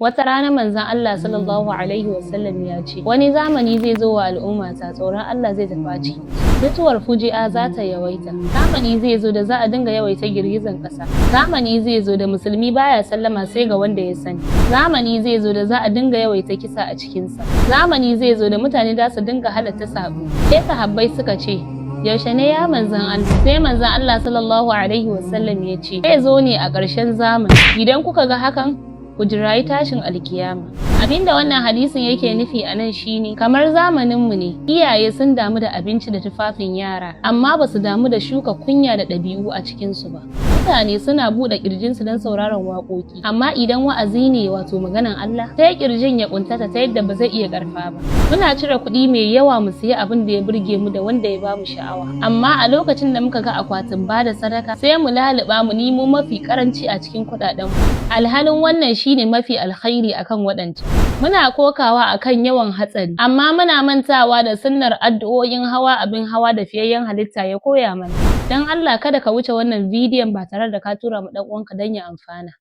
Wata rana Manzon Allah sallallahu alaihi wasallam ya ce, wani zamani zai zo wa al'umma ta, tsoron Allah zai tafi a ciki. Mutuwar fuji'a za ta yawaita. Zamani zai zo da za a dinga yawaita girgizan ƙasa. Zamani zai zo da musulmi baya sallama sai ga wanda ya sani. Zamani zai zo da za a dinga yawaita kisa a cikinsa. Zamani zai zo da mutane za su dinga halatta sabo. Sai sahabbai suka ce, yaushe ne ya Manzon Allah? Sai Manzon Allah sallallahu alaihi wasallam ya ce, zai zo ne a ƙarshen zamani. Idan kuka ga hakan, ku jirayi tashin alkiyama. Abinda wannan hadisin yake nufi a nan shine, kamar zamaninmu ne, iyaye sun damu da abinci da tufafin yara, amma ba su damu da shuka kunya da ɗabi'u a cikinsu ba. Mutane suna buɗe ƙirjinsu don sauraron waƙoƙi, amma idan wa'azi ne, wato maganan Allah, sai ƙirjin ya ƙuntata ta yadda ba zai iya ƙarfa ba. Muna cire kuɗi mai yawa mu siya abin da ya burge mu da wanda ya bamu sha'awa, amma a lokacin da muka ga akwatin bada sadaka, sai mu laluɓa mu nemo mafi ƙaranci a cikin kuɗaɗen mu, alhalin wannan shine mafi alkhairi akan waɗancan. Muna kokawa akan yawan hatsari, amma muna mantawa da sunnar addu'o'in hawa abin hawa da fiyayyen halitta ya koya mana. Don Allah kada ka wuce wannan bidiyon ba tare da ka tura ma ɗan uwanka don ya amfana.